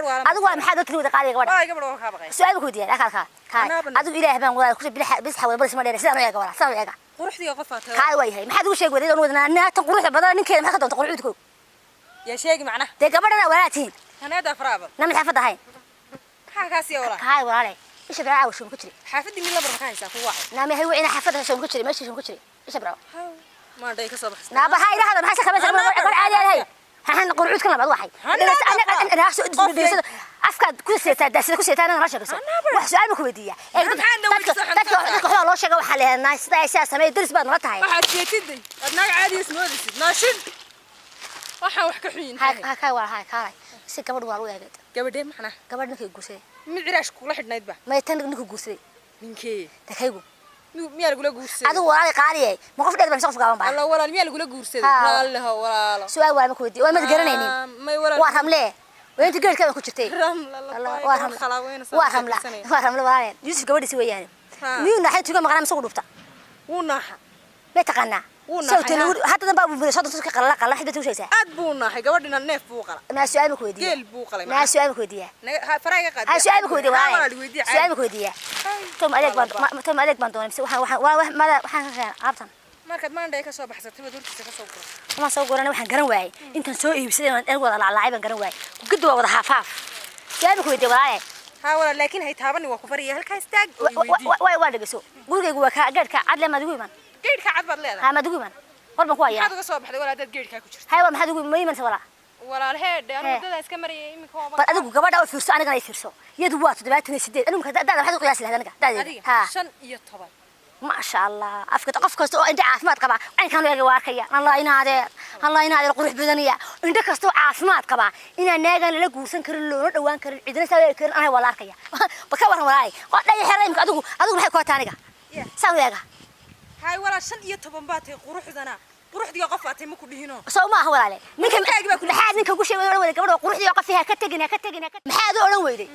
Adigu waa maxaad u tiri wada qaaliga gabadha? Waa gabadha waa ka baqay. Su'aal ku weydiiyay ka adigu Ilaahay baan wada ku bilax bis xawal baris ma dheer sidaan u eega wala sidaan u eega. Quruxdiga qof aad tahay. Kaay waa yahay maxaad ugu sheegi wadayd oon wadnaa naagtan quruxda badan ninkeeda maxaa ka doonta quruxdku? Yaa sheegi macna. Dee gabadhana walaatiin. Haneeda afraaba. Nama xaafad ahayn. Maxaa ka sii wala? Kaay walaalay. Isha baa caawa shum ku jiri. Xaafadii mid lambar ka haysaa ku wacay. Naami hay wacina xaafadda shum ku jiri meesha shum ku jiri. Isha baa. Ma dhay ka soo baxsan. Naaba hay ilaahada maxaa ka baxsan war caadi ahay. Hahan quruxdkan labaad waxay. Ana soo dhigayso afkaad ku seetaa daasida ku seetaa ana sheegayso. Wax su'aal ma ku weydiiyaa. Dadka waxa loo sheego waxa leeyahay sida ay sidaa sameey daris baad nala tahay. Waxaad sheegtay aad naag caadi ismoodaysid naashin. Waxa wax ka xun. Ha ka waa ha ka si gabadh waa u eegay. Gabadhee macna? Gabadh ninkay guursaday. Mid ciraash kula xidhnayd ba. Ma tan ninkay guursaday. Ninkee? Takaygu. Miyaa lagula guursaday? Adigu walaalay qaaliye ma qof dheer baan qof gaaban baa. Alla walaal miyaa lagula guursaday? Walaalaha walaalo. Su'aal waa ma ku weydiiyay waa ma garanaynin. May walaal. Waa ramle. Weynta geelka ku jirtay. Ramla waa ramla. Waa ramla. Waa ramla walaalay. Yusuf gabadhiisi weeyaan. Miyuu naxay tuga maqnaa mise ku dhufta? Wuu naaxa. Ma taqaanaa? Hadda dan baa buu soo dadka qala qala xidda tuushaysa. Aad buu naaxay gabadhina neef buu qala. Ma su'aal ma ku weydiiyay? Geel buu qalay. Ma su'aal ma ku weydiiyay? Farayga qaad. Ha su'aal ma ku weydiiyay walaal. Su'aal ma ku weydiiyay? Tom adeeg baan tom adeeg baan doonay mise waxaan waxaan waa waxaan ka qeyn qaabtan. Markaad maanday ka soo baxsatay wad hortiisa ka soo guray. Ma soo guranay waxaan garan waayay intaan soo iibsaday aan wada laalaacay baan garan waayay. Guddu waa wada hafaaf. Su'aal ma ku weydiiyay walaal? Ha walaal laakiin hay taaban waa ku fariya halka istaag oo weydiiyay. Waa dhageyso. Gurigaygu waa ka gaadhka cad leh ma adigu iman. Geedka cad baad leedahay. Ha ma adigu iman. Hor baan ku hayaa. Maxaad uga soo baxday walaal dad geedka ku jirta? Hay waa maxaad ugu ma iman walaal? Walaal heedhe anigu wadada iska marayay imika waa. Bal adigu gabadha oo fiirso anigana ay fiirso. Iyadu waa 78 anigu dada maxaad u qiyaasi lahayd aniga? Dada. Ha 15. Ma sha Allah. Afka qof kasta oo inta caafimaad qaba aynkan eega waa arkaya. Allah inaade. Allah inaade qurux badaniya. Inta kasta oo caafimaad qaba inaan naagan la guursan karin loona dhawaan karin cidina saa karin anaga waa la arkaya. Ba ka waran walaal. Waa dhay xeray imika adigu maxay ku wataa aniga? Saa eega. Hay walaal 15 baa tahay quruxdana. Quruxdiga qof aad ma ku dhihino. Soo ma aha walaal. Ninka maxaad ninka ugu sheegay oran weyday gabadha quruxdiga qof ha ka tagin ha ka tagin. Maxaad u oran weyday?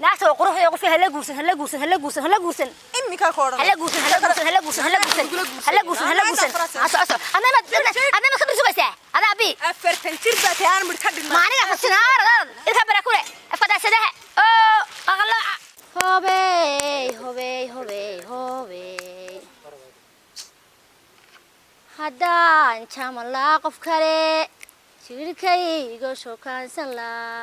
Naagta quruxdiga qof ha la guursan ha la guursan ha la guursan ha la guursan. Imika ka oran. Ha la guursan ha la guursan ha la guursan ha la guursan. Ha la guursan ha la guursan. Aso aso. Ana ma ka sugaysaa? Ada abi. 40 jir baa tahay aan mid ka dhigna. Ma aniga xusinaar ilka barakule. Afkadaasadaha. Oo aqalaa. Hobey hobey hobey hobey. Haddaan jamalaa qof kale jirkayga shokaansan laa.